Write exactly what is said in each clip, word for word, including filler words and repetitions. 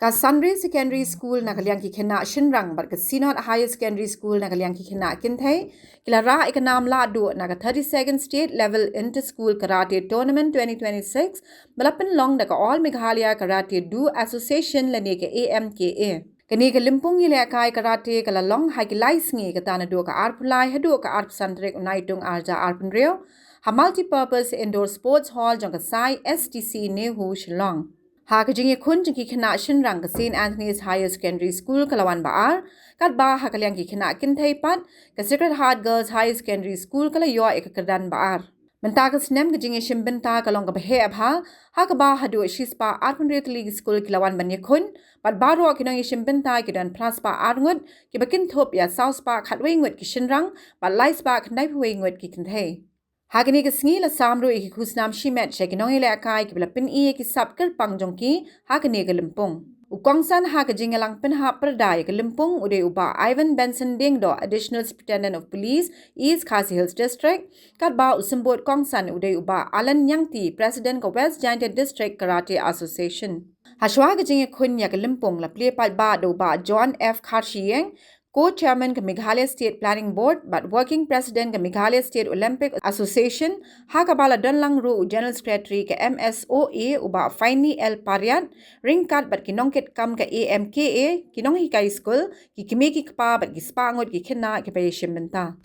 Ka Sunray Secondary School na ka liang ki khynnah shynrang bad ka Synod Higher Secondary School na ka liang ki khynnah kynthei ki la rah ïa ka nam lahduh na ka thirty-second State Level Inter-School Karate Tournament twenty twenty-six ba la pynlong da ka All Meghalaya Karate Do Association lane ka A M K A. Kane ka lympung ïalehkai karate ka la long ha ki lai sngi, kata naduh ka arphew lai haduh ka arphew san tarik u Naitung arhajar arphew hynriew, ha Multipurpose Indoor Sports Hall jong ka S A I S T C NEHU Shillong. Ha ka jingïakhun jong ki khynnah shynrang, ka Saint Anthony's Higher Secondary School ka la wan ba ar, katba ha ka liang ki khynnah kynthei pat ka Sacred Heart Girls Higher Secondary School ka la ïoh ïa ka kyrdan ba ar. Mynta ka snem ka jingïashim bynta ka long kaba heh bha, ha kaba haduh shispah arphew hynriew tylli ki skul ki la wan ban ïakhun, bad baroh ki nongïashim bynta ki don phraspah ar ngut, kiba kynthup ïa sawspah khatwei ngut ki shynrang bad laispah khyndaiphew wei ngut ki kynthei. Ha kane ka sngi la sam ruh ïa ki khusnam shimet sha ki nongïalehkai kiba la pyni ïa ki sap kyrpang jong ki ha kane ka lympung. U kongsan ha ka jingïalang pynhap pyrda ïa ka lympung u dei u Bah Ivan Benson Diengdoh, Additional Superintendent of Police, East Khasi Hills District, katba u symbud kongsan u dei u Bah Alan Ñiangti, President ka West Jaintia District Karate Association. Hashwa ka jingïakhun ïa ka lympung la plie paidbah da u Bah John F Kharshiing, Co-Chairman ka Meghalaya State Planning Board bad Working President ka Meghalaya State Olympic Association, ha kaba la don lang ruh u General Secretary ka M S O A u Bah Finely L Pariat, ryngkat bad ki nongkitkam ka A M K A, ki nonghikai skul, ki kmie ki kpa bad ki spah ngut ki khynnah kiba ïashim bynta.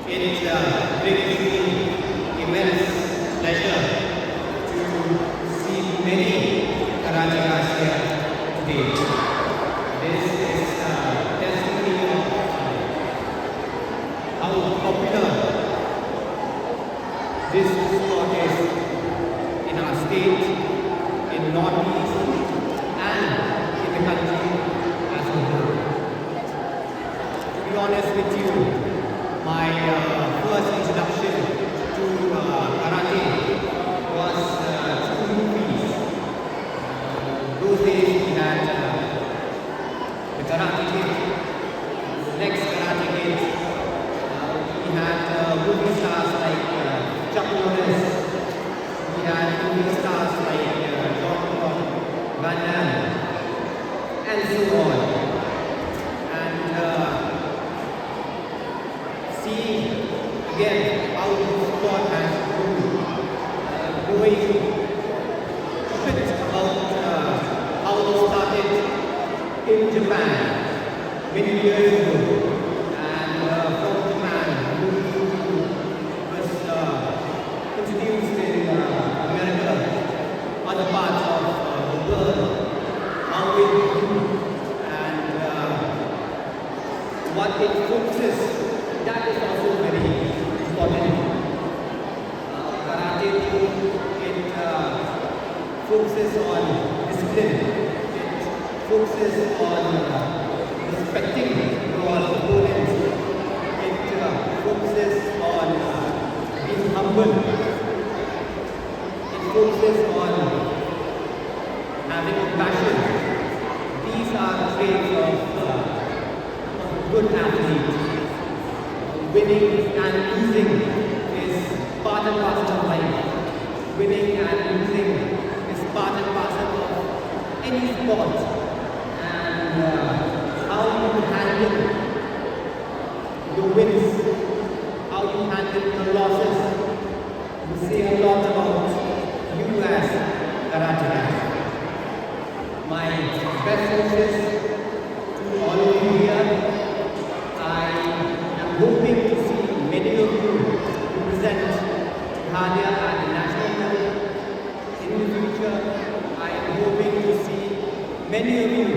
It uh, brings me immense pleasure to see many karatekas here today. This is uh, testimony of uh, how popular this sport is in our state, in Northeast, and in the country as a whole. To be honest with you, my uh, first introduction to uh, karate was uh, through movies. Those days we had uh, the Karate Kid, the next Karate Kid. Uh, we had uh, movie stars like uh, Chuck Norris. We had movie stars like uh, Jean-Claude Van Damme, and so on. And uh, see again how the sport has grown, uh, growing a bit about uh, how it started in Japan many years ago, and uh, from Japan moved to was uh, introduced in uh, America, other parts of uh, the world, how it grew, and uh, what it focuses, that is also very important. Uh, karate, it uh, focuses on discipline. It focuses on uh, respecting your opponents. It uh, focuses on uh, being humble. It focuses on having compassion. These are traits of uh, a good athlete. Winning and losing is part and parcel of life. Winning and losing is part and parcel of any sport. And uh, how you handle your wins, how you handle your losses, you say a lot about you as karateka. My best wishes to all of you here. I am hoping to see many of you represent Meghalaya at the national level. In the future, I am hoping to see many of you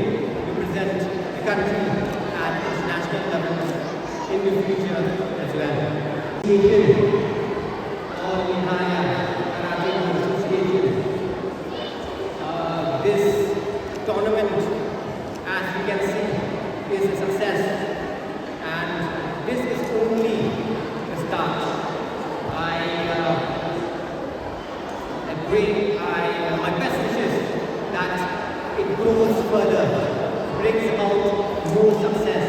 represent the country at international level in the future as well. All Meghalaya Karate Association. Uh, this tournament, as you can see, is a success, and this is only the start. I, uh, I pray, I, uh, my best wishes that it grows further, brings about more success,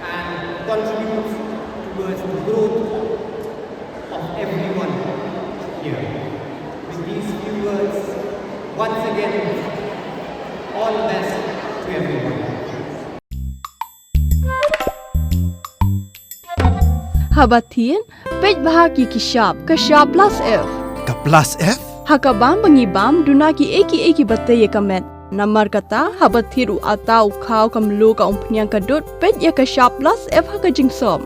and contributes towards the growth of everyone here. With these few words, once again, all the best to everyone. Haba thied, peit bha ki ki shap, ka shap plus F. Ka plus F? Ha ka bam ba ngi bam, duna ki ei ki ei ki ba tei ïa ka met. Namar kata, haba thied u atta, u khaw, ka mluh, ka umphniang, ka dud, peit ïa ka shap plus F ha ka jingsop.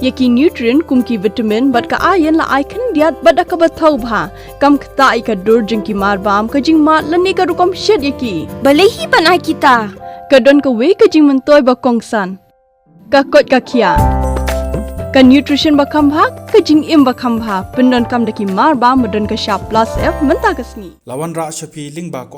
Ïa ki nutrient kum ki vitamin bad ka iron la ai khyndiat bad da kaba thaw bha. Kam ktah ïa ka dur jong ki marbam, ka jingmad lane ka rukom shet ïa ki. Balei hi ban ai kita? Ka don kawei ka jingmyntoi ba kongsan. Ka koit ka khiah, ka nutrition ba kham bha, ka jingim ba kham bha, pyndonkam da ki mar ba, ma don ka shap Plus F mynta ka sngi. La wanrah sha phi lyngba